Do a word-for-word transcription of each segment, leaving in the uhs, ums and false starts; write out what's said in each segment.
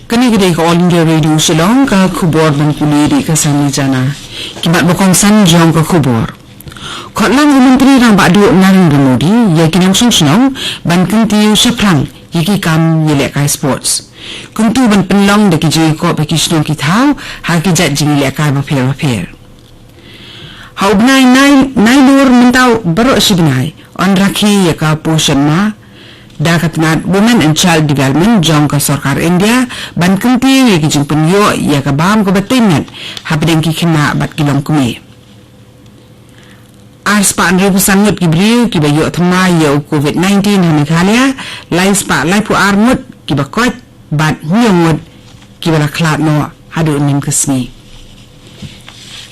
Kane ka dei ka All India Radio Shillong, ka khubor ban pule da ka Sani Jana. Ki mat ba kongsan jong ka khubor. Khot lang u Myntri Rangbah Duh Narendra Modi ïa ki nongshong shnong ban kyntiew shaphrang ïa ki kam ïalehkai sports. Kyntu ban pynlong da ki jingïakop ha ki shnong ki thaw ha ki jait jingïalehkai bapher bapher. Ha u bnai Nai-, Nailur mynta baroh shi bnai yn rakhe ïa ka Poshan Maah da ka tnat Women and Child Development jong ka sorkar India ban kyntiew ïa ki jingpynïoh ïa ka bam kaba teng ngat hapdeng ki khynnah bad ki longkmie. Ar spah hynriewphew san ngut ki briew kiba ïoh thymmai ïa u Covid nineteen ha Meghalaya, lai spah laiphew ar ngut kiba koit bad hynñiew ngut kiba la khlad noh haduh mynne ka sngi.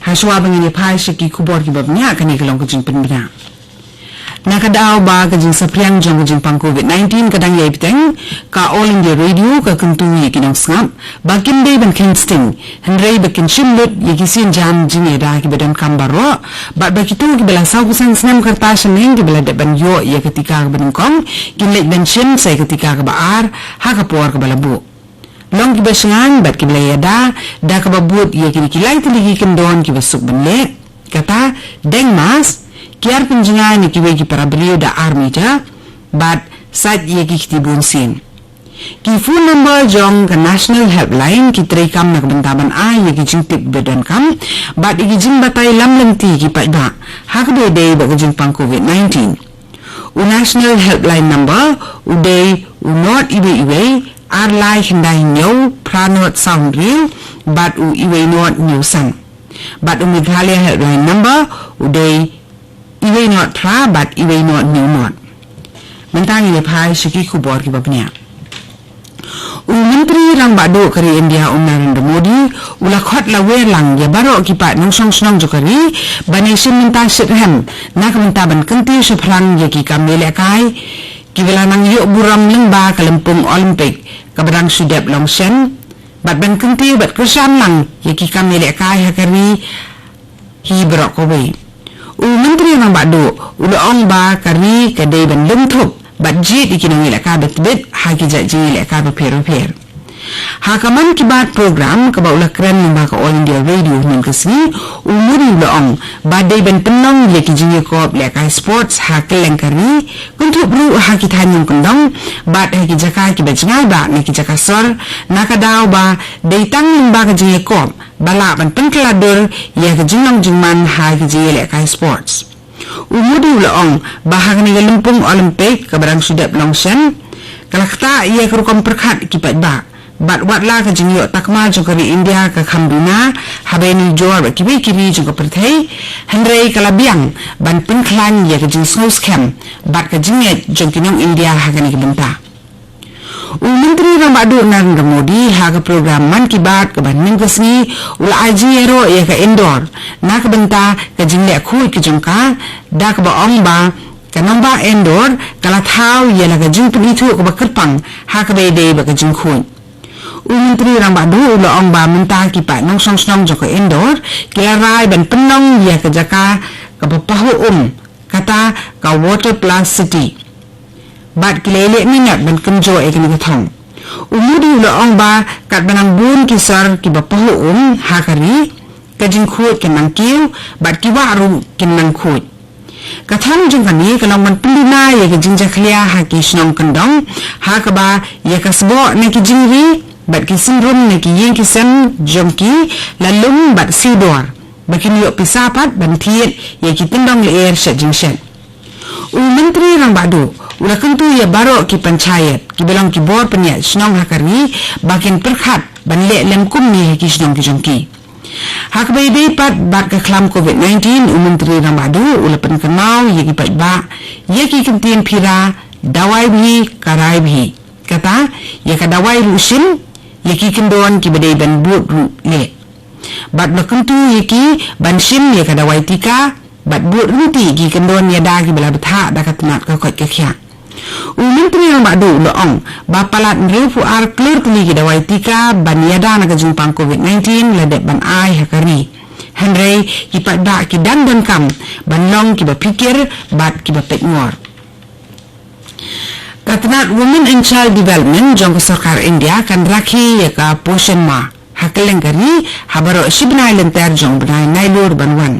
Hashwa ba ngin ïa phai sha ki khubor kiba bniah, kane ka long ka jingpynbna. Na ka daw ba ka jingsaphriang jong ka jingpang Covid nineteen ka dang ïai bteng, ka All India Radio ka kyntu ïa ki nongsngap ba kim dei ban kheiñ sting, hynrei ba kin shim lut ïa ki sienjam jingïada kiba donkam baroh, bad ba kito kiba la saw phew san snem ka rta shaneng kiba la dep ban ïoh ïa ka tika kaba nyngkong kin leit ban shim sa ïa ka tika kaba ar ha ka por kaba la buh. Long kiba shngaiñ bad kiba la ïada da kaba bud ïa kine ki lai tylli ki kyndon kiba suk ban leh, kata deng mask, kiar pynjngai na kiwei ki para briew da ar meter, bad sait ïa ki kti bunsien. Ki phone number jong ka National Helpline ki treikam na ka bynta ban ai ïa ki jingtip ba donkam bad ïa ki jingbatai lam lynti ki paidbah ha kaba ïadei bad ka jingpang Covid nineteen. U National Helpline number u dei u nod iwei iwei, ar lai khyndai hynñiew, phra nod saw hynriew, bad u iwei nod hynñiew san. Bad u Meghalaya Helpline number u dei iwei nod phra bad iwei nod hynñiew nod. Mynta ngin ïa phai sha ki khubor kiba bniah. U Myntri Rangbah Duh ka ri India u Narendra Modi u la khot la wer lang ïa baroh ki paid nongshong shnong jong ka ri ban ïashim bynta shitrhem na ka bynta ban kyntiew shaphrang ïa ki kam ïalehkai kiba la nang ïoh burom lyngba ka lympung Olympic kaba dang shu dep long shen, bad ban kyntiew bad kyrshan lang ïa ki kam ïalehkai ha ka ri hi baroh kawei. U Myntri Rangbah Duh u la ong ba ka ri ka dei ban lum thup bad jied ïa ki nongïalehkai ba tbit ha ki jait jingïalehkai bapher bapher. Ha ka Mann Ki Baat program kaba u la kren lyngba ka All India Radio mynne ka sngi, u Modi u la ong ba dei ban pynlong ïa ki jingïakop lehkai sports ha kylleng ka ri, kynthup ruh ha ki thaiñ nongkyndong bad ha ki jaka kiba jngai bha na ki jaka sor, na ka daw ba dei tang lyngba ka jingïakop ba lah ban pynkylla dur ïa ka jinglong jingman ha ka jingïalehkai sports. U Modi u la ong ba ha kane ka lympung Olympic kaba dang shu dep long shen, ka la ktah ïa ka rukom pyrkhat ki paidbah bad wat la ka jingïoh takma jong ka ri India ka kham duna haba ïanujor bad kiwei ki ri jong ka pyrthei, hynrei ka la biang ban pynkhlaiñ ïa ka jingsngewskhem bad ka jingngeit jong ki nong India ha kane ka bynta. U Myntri Rangbah Duh Narendra Modi ha ka program Mann Ki Baat kaba mynne ka sngi u la ai jingïaroh ïa ka Indore na ka bynta ka jingleh khuid ka jong ka, da kaba ong ba ka nongbah Indore ka la thaw ïa la ka jingpynithuh kaba kyrpang ha kaba ïadei bad ka jingkhuid. U Myntri Rangbah Duh u la ong ba mynta ki paid nongshong shnong jong ka Indore ki la rai ban pynlong ïa ka jaka kaba pahuh um, kata ka Water Plus City. Bad ki la ïaleh minot ban kynjoh ïa kane ka thong. U Modi u la ong ba katba nang bun ki sor kiba pahuh um ha ka ri, ka jingkhuid kan nang kiew bad ki wah ruh kin nang khuid. Ka thong jong kane ka long ban pynduna ïa ka jingjakhlia ha ki shnong kyndong, ha kaba ïa ka sboh na ki jingri bad ki syndon na ki ïing ki sem jong ki la lum bad siew dor, ba kin ïoh pisa pat ban thied ïa ki tyndong lyer shet jingshet. U Myntri Rangbah Duh u la kyntu ïa baroh ki panchayat kiba long ki bor pynïaid shnong ha ka ri ba kin pyrkhat ban leh lem kumne ha ki shnong ki jong ki. Ha kaba ïadei pat bad ka khlam Covid nineteen, u Myntri Rangbah Duh u la pynkynmaw ïa ki paidbah ïa ki kyntien phira, dawai bhi, karai bhi, kata ïa ka dawai ruh shim, ïa ki kyndon kiba dei ban bud ruh leh. Bad u la kyntu ïa ki ban shim ïa ka dawai tika bad bud ryntih ïa ki kyndon ïada kiba la bthah da ka tnat ka koit ka khiah. U Myntri Rangbah Duh u la ong ba palat hynriewphew ar klur tylli ki dawai tika ban ïada na ka jingpang Covid nineteen la dep ban ai ha ka ri, hynrei ki paidbah ki dang donkam ban long kiba phikir bad kiba peitngor. Ka tnat Women and Child Development jong ka sorkar India kan rakhe ïa ka Poshan Maah ha kylleng ka ri ha baroh shi bnai lynter jong u bnai Nailur ban wan.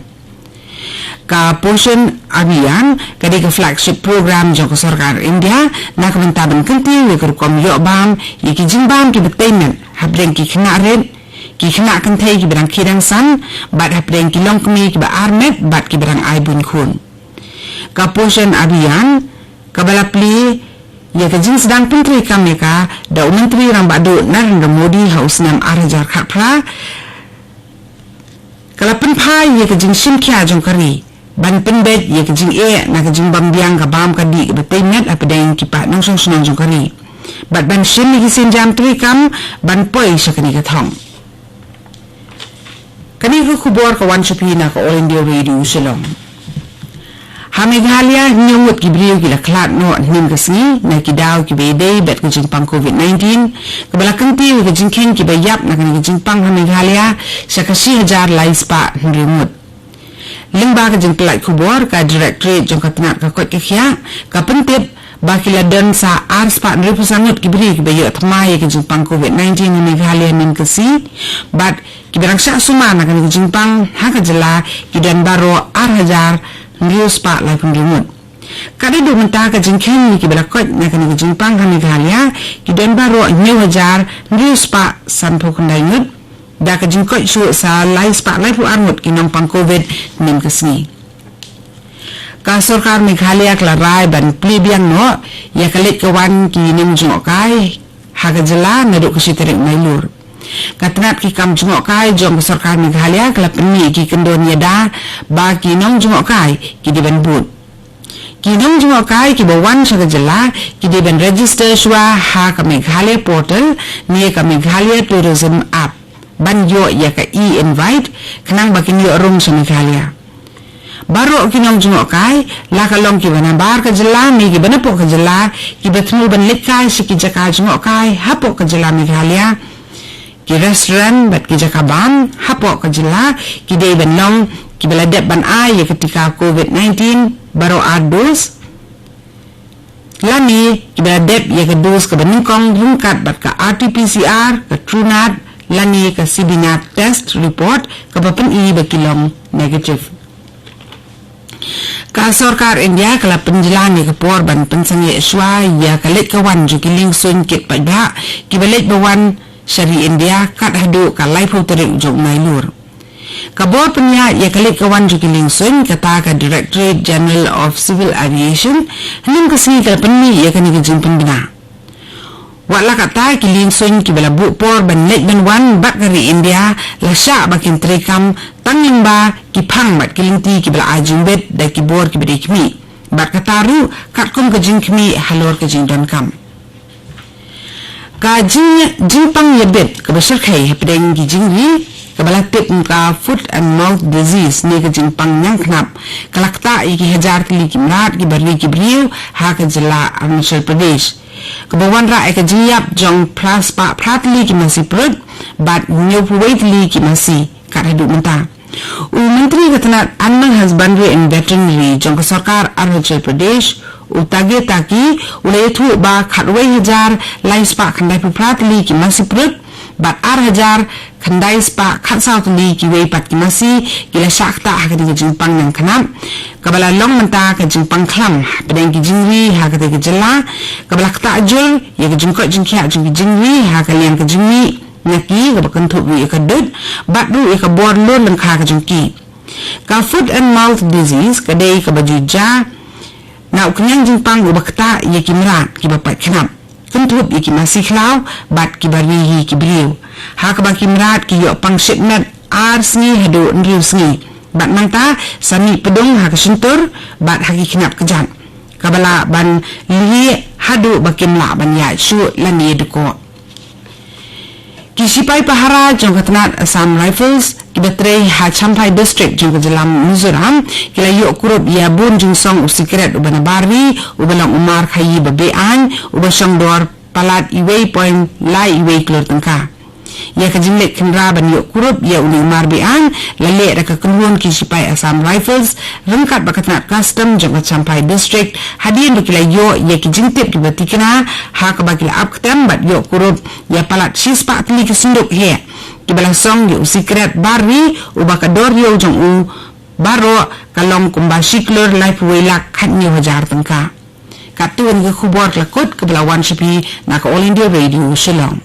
Ka Poshan Abhiyan ka dei ka flagship program jong ka sorkar India na ka bynta ban kyntiew ïa ka rukom ïoh bam ïa ki jingbam kiba tei met hapdeng ki khynnah rit, ki khynnah kynthei kiba dang khie dang san, bad hapdeng ki longkmie kiba ar met bad kiba dang ai buiñ khun. Ka Poshan Abhiyan kaba la plie ïa ka jingsdang pyntreikam ïa ka da u Myntri Rangbah Duh Narendra Modi ha u snem ar hajar khatphra, ka la pynphai ïa ka jingshim khia jong ka ri ban pynbeit ïa ka jingeh na ka jingbam biang ka bam ka dih kaba tei met hapdeng ki paid nongshong shnong jong ka ri, bad ban shim ïa ki sienjam treikam ban poi sha kane ka thong. Kane ka khubor ka wan sha phi na ka All India Radio Shillong. Ha Meghalaya, hynñiew ngut ki briew ki la khlad noh hynnin ka sngi na ki daw kiba ïadei bad ka jingpang covid nineteen, kaba la kyntiew ïa ka jingkheiñ kiba ïap na kane ka jingpang ha Meghalaya sha ka shi hajar lai spah hynriew ngut. Lyngba ka jingpyllait khubor, ka Directorate jong ka tnat ka koit ka khiah ka pyntip ba ki la don sa ar spah hynriewphew san ngut ki briew kiba ïoh thymmai ïa ka jingpang covid nineteen ha Meghalaya mynne ka sngi, bad kiba dang shah sumar na kane ka jingpang ha ka jylla ki don baroh ar hajar hynriew spah laiphew hynriew ngut. Kat haduh mynta, ka jingkheiñ ïa kiba la koit na kane ka jingpang ha Meghalaya ki don baroh hynñiew hajar hynriew spah sanphew khyndai ngut, da ka jingkoit shuh sa lai spah laiphew ar ngut ki nongpang covid mynne ka sngi. Ka sorkar Meghalaya ka la rai ban plie biang noh ïa ka leit ka wan ki nongjngohkai ha ka jylla naduh ka shi tarik Nailur. Ka tnat ki kam jngohkai jong ka sorkar Meghalaya ka la pynmih ïa ki kyndon ïada ba ki nongjngohkai ki dei ban bud. Ki nongjngohkai kiba wan sha ka jylla ki dei ban register shuwa ha ka Meghalaya Portal ne ka Meghalaya Tourism App ban ïoh ïa ka e-invite, khnang ba kin ïoh rung sha Meghalaya. Baroh ki nongjngohkai, la ka long kiba nabar ka jylla ne kiba napoh ka jylla, kiba thmu ban leit kai sha ki jaka jngohkai hapoh ka jylla Meghalaya, ki restaurant bad ki jaka bam hapoh ka jylla, ki dei ban long kiba la dep ban ai ïa ka tika covid nineteen baroh ar dos, lane kiba la dep ïa ka dos kaba nyngkong ryngkat bad ka R T P C R, ka TruNat lane ka CBNat test report kaba pyni ba ki long negative. Ka sorkar India ka la pynjlan ïa ka por ban pynsangeh shuwa ïa ka leit ka wan jong ki liengsuiñ kit paidbah kiba leit ba wan sha ri India kat haduh ka laiphew tarik jong u Nailur. Ka bor pynïaid ïa ka leit ka wan jong ki liengsuiñ, kata ka Directorate General of Civil Aviation, hynnin ka sngi ka la pynmih ïa kane ka jingpynbna. Wat la katta, ki liengsuiñ kiba la buh por ban leit ban wan bad ka ri India la shah ba kin treikam tang lyngba ki phang bad ki lynti kiba la ai jingbit da ki bor kiba dei khmih, bad kata ruh katkum ka jingkhmih halor ka jingdonkam. Ka jing, jingpang ïabit kaba shyrkhei hapdeng ki jingri, kaba la tip kum ka foot and mouth disease ne ka jingpang ñiangknap, ka la ktah ïa ki hajar tylli ki mrad kiba ri ki briew ha ka jylla Arunachal Pradesh, kaba wanrah ïa ka jingïap jong phra spah phra tylli ki masi prut bad hynñiewphew wei tylli ki masi kat haduh mynta. U Myntri ka tnat Animal Husbandry and Veterinary jong ka sorkar Arunachal Pradesh, u Tage Taki, u la ïathuh ba khatwei hajar lai spah khyndaiphew phra tylli ki masi prut bad ar hajar khyndai spah khatsaw tylli kiwei pat ki masi ki la shah ktah ha kane ka jingpang ñiangknap, kaba la long mynta ka jingpang khlam hapdeng ki jingri ha kata ka jylla, kaba la ktah jur ïa ka jingkoit jingkhiah jong ki jingri ha ka liang ka jingmih na ki, kaba kynthup ruh ïa ka dud bad ruh ïa ka bor lur lyngkha ka jong ki. Ka foot and mouth disease ka dei kaba ju jia na u kñiang jingpang uba ktah ïa ki mrad kiba pait khnap, kynthup ïa ki masi khlaw bad kiba ri hi ki briew, ha kaba ki mrad ki ïoh pang shit met ar sngi haduh hynriew sngi, bad nangta sa mih pdung ha ka shyntur bad ha ki khnap kjat, kaba lah ban lieh haduh ba kim lah ban ïaid shuh lane dkoh. Ki sipai pahara jong ka tnat Assam Rifles kiba trei ha Champhai District jong ka jylla Mizoram ki la ïoh kurup ïa bun jingsong u sikret uba nabar ri, uba long u mar khaïi ba beaiñ, uba shong dor palat iwei point lai iwei klur tyngka. Ïa ka jingleit khynra ban ïoh kurup ïa une u mar be-aiñ la leh da ka kynhun ki shipai Assam Rifles ryngkat bad ka tnat Custom jong ka Champhai District, hadien ba ki la ïoh ïa ki jingtip kiba tikna ha kaba ki la ap ktem bad ïoh kurup ïa palat shispah tylli ki synduk heh kiba la song ïa u sikret bar ri uba ka dor ïew jong u baroh ka long kumba shi klur laiphew wei lak khathynñiew hajar tyngka. Katto katne ka khubor ka la kut kaba la wan sha phi na ka All India Radio Shillong.